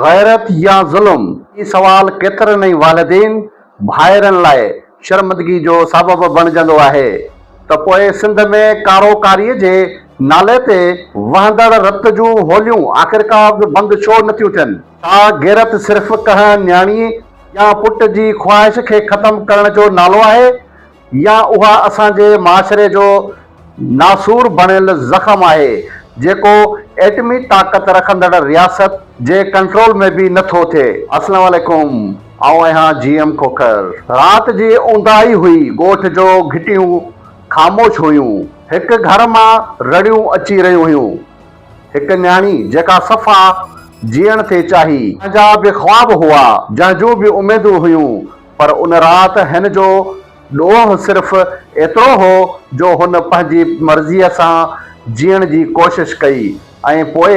غيرت يا ظلم؟ هي سوال ڪيترن ئي والدين، ڀائرن لاء شرمندگي جو سبب بڻجندو آهي ته پوء سنڌ ۾ ڪارو ڪاري جي نالي تي وهندڙ رت جون هوليون آخرڪار بند ڇو نٿيون ٿين؟ ڇا غيرت صرف ڪنهن نياڻي يا پٽ جي خواهش کي ختم ڪرڻ جو نالو آهي يا اها اسان جي معاشري جو ناسور بڻيل زخم آهي جيڪو ايٽمي طاقت رکندڙ رياست جي ڪنٽرول ۾ به نه ٿو ٿئي. اسلام عليڪم آئون آهيان جي ايم کوکر. رات جي اونداهي هئي ڳوٺ جو گهٽيون خاموش هيون هڪ گهر مان رڙيون اچي رهيون هيون هڪ نياڻي جيڪا صفا جيئڻ ٿي چاهي جنهن جا به خواب هئا جنهن جون به اميدون هيون پر ان رات هن جو ڏوهه صرف ايترو هو جو هن پنهنجي مرضيء سان جيئڻ جي ڪوشش ڪئي ۽ پوء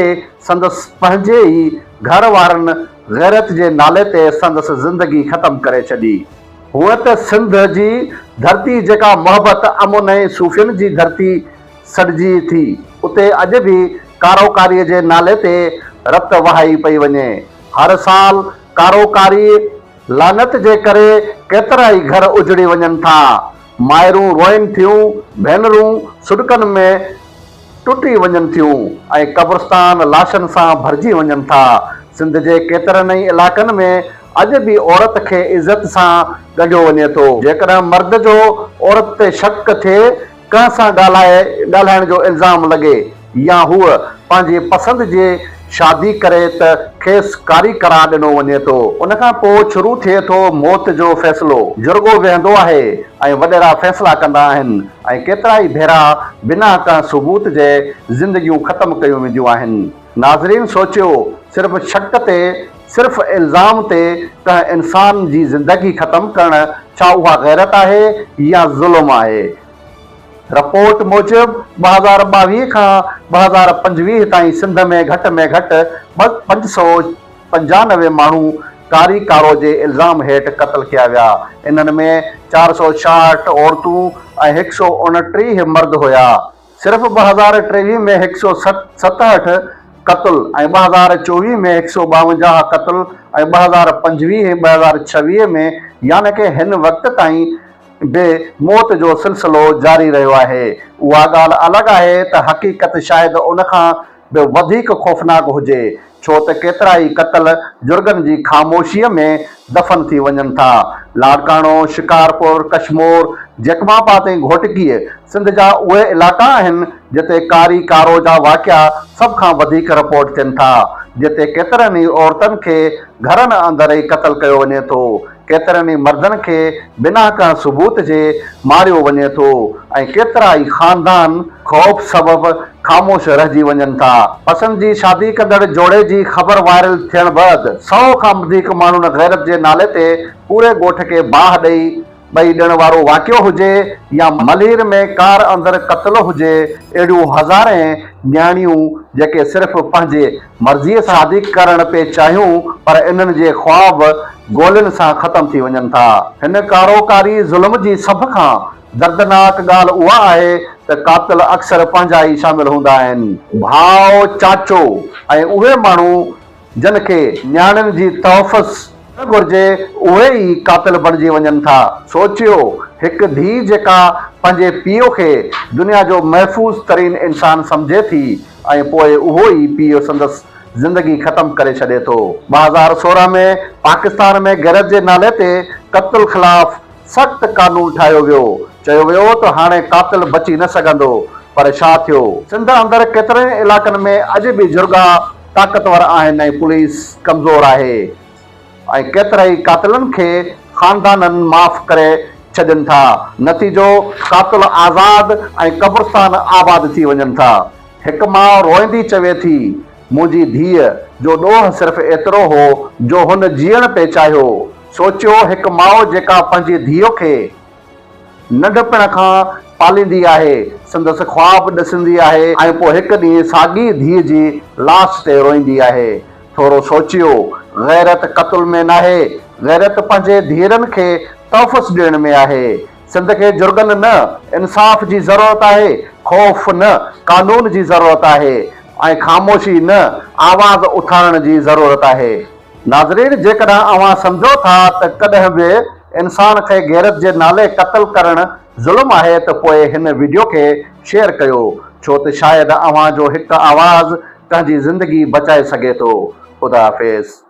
سندس پنهنجي ئي گهر وارن غيرت جي نالي تي سندس زندگي ختم ڪري ڇڏي. هونء ته سنڌ جي ڌرتي جيڪا محبت، امن ۽ صوفين جي ڌرتي سڏجي ٿي، اتي اڄ به ڪاروڪاريء جي نالي تي رت وهائي پئي وڃي. هر سال ڪاروڪاريء لعنت جي ڪري ڪيترائي گهر اجڙي وڃن ٿا. مائرون روئن ٿيون، ڀينرون سڏڪن ۾ ٽٽي وڃن ٿيون ۽ قبرستان لاشن سان ڀرجي وڃن ٿا. سنڌ جي ڪيترن ئي علائقن ۾ اڄ به عورت کي عزت سان ڳنڍيو وڃي ٿو. جيڪڏهن مرد جو عورت تي شڪ ٿئي ڪنهن سان ڳالهائي ڳالهائڻ جو الزام لڳي يا هوء پنهنجي پسند جي شادي ڪري ته کيس ڪاري قرار ڏنو وڃي ٿو. ان کان پوء شروع ٿئي ٿو موت جو فيصلو. جرڳو ويهندو آهي ۽ وڏيرا فيصلا ڪندا آهن ۽ ڪيترائي ڀيرا بنا ڪنهن ثبوت جي زندگيون ختم ڪيون وينديون آهن. ناظرين سوچيو صرف شڪ تي صرف الزام تي ڪنهن انسان جي زندگي ختم ڪرڻ ڇا اها غيرت آهي يا ظلم آهي؟ رپورٽ موجب 2022 کان 2025 تائين سنڌ ۾ گهٽ ۾ گهٽ 595 ماڻهو ڪاري ڪارو جي الزام هيٺ قتل ڪيا ويا، انهن ۾ 466 عورتون ۽ 129 مرد هيا. صرف 2023 ۾ 167 قتل ۽ 2024 ۾ 152 قتل ۽ 2025 2026 ۾ يعني ڪه هن وقت تائين به موت جو سلسلو جاري رهيو آهي. اها ڳالهه الڳ آهي ته حقيقت شايد ان کان به وڌيڪ خوفناڪ هجي، ڇو ته ڪيترائي قتل جرڳن جي خاموشيء ۾ دفن ٿي وڃن ٿا. لاڙڪاڻو، شڪارپور، ڪشمور، جيڪب آباد ۽ گهوٽڪيء سنڌ جا اهي علائقا آهن، جتي ڪاري ڪارو جا واقعا سڀ کان وڌيڪ رپورٽ ٿين ٿا، جتي ڪيترن ئي عورتن کي گهرن اندر ئي قتل ڪيو وڃي ٿو. ڪيترن ئي مردن کي بنا ڪنهن ثبوت جي ماريو وڃي ٿو ۽ ڪيترا ئي خاندان خوف سبب خاموش رهجي وڃن ٿا. پسند جي شادي ڪندڙ جوڙي جي خبر وائرل ٿيڻ بعد سئو کان وڌيڪ ماڻهن غيرت جي نالي تي پوري ڳوٺ کي باهه ڏئي ٻئي ڏڻ وارو واقعو هجي يا ملير ۾ ڪار اندر قتل هجي اهڙيون هزارين نياڻيون جيڪي صرف پنهنجي مرضيء سان شادي ڪرڻ پئي چاهيون پر انهن جي خواب گولين سان ختم ٿي وڃن ٿا. هن ڪاروڪاري ظلم جي سڀ کان دردناڪ ڳالهه اها آهي ته قاتل اڪثر پنهنجا ئي شامل هوندا آهن. ڀاء، چاچو ۽ اهي ماڻهو جن کي نياڻين جي تحفظ ڪرڻ گهرجي اهي ئي قاتل بڻجي وڃن ٿا. سوچيو هڪ ڌيء جيڪا پنهنجي پيء کي دنيا جو محفوظ ترين انسان سمجهي ٿي ۽ پوء اهو ئي پيء سندس زندگي ختم ڪري ڇڏي ٿو. 2016 ۾ پاڪستان ۾ غيرت جي نالي تي قتل خلاف سخت قانون ٺاهيو ويو، چيو ويو ته هاڻي قاتل بچي نه سگهندو، پر ڇا ٿيو؟ سنڌ اندر ڪيترن ئي علائقن ۾ اڄ به جرڳا طاقتور آهن ۽ پوليس ڪمزور آهي ۽ ڪيترائي قاتلن کي خاندانن معاف ڪري ڇڏين ٿا، نتيجو قاتل آزاد ۽ قبرستان آباد ٿي وڃن ٿا. هڪ ماء روئندي چوي ٿي، منهنجي ڌيء جو ڏوهه صرف ايترو هو جو هن جيئڻ پئي چاهيو. سوچيو هڪ ماء جيڪا پنهنجي ڌيء کي ننڍپڻ کان پاليندي آهي، سندس خواب ڏسندي آهي ۽ پوء هڪ ڏينهن ساڳي ڌيء جي لاش تي روئيندي آهي. ٿورو سوچيو، غيرت قتل ۾ ناهي، غيرت پنهنجي ڌيئرن کي تحفظ ڏيڻ ۾ آهي. سنڌ کي جرڳن نه، انصاف جي ضرورت آهي، خوف نه، قانون جي ضرورت آهي ۽ خاموشي نه، آواز اٿارڻ جي ضرورت آهي. ناظرين جيڪڏهن اوهان سمجهو ٿا ته ڪڏهن به انسان کي غيرت جي نالي قتل ڪرڻ ظلم آهي ته پوء هن وڊيو کي شيئر ڪيو ڇو ته شايد اوهان جو هڪ آواز ڪنهن جي زندگي بچائي سگهي ٿو. خدا حافظ.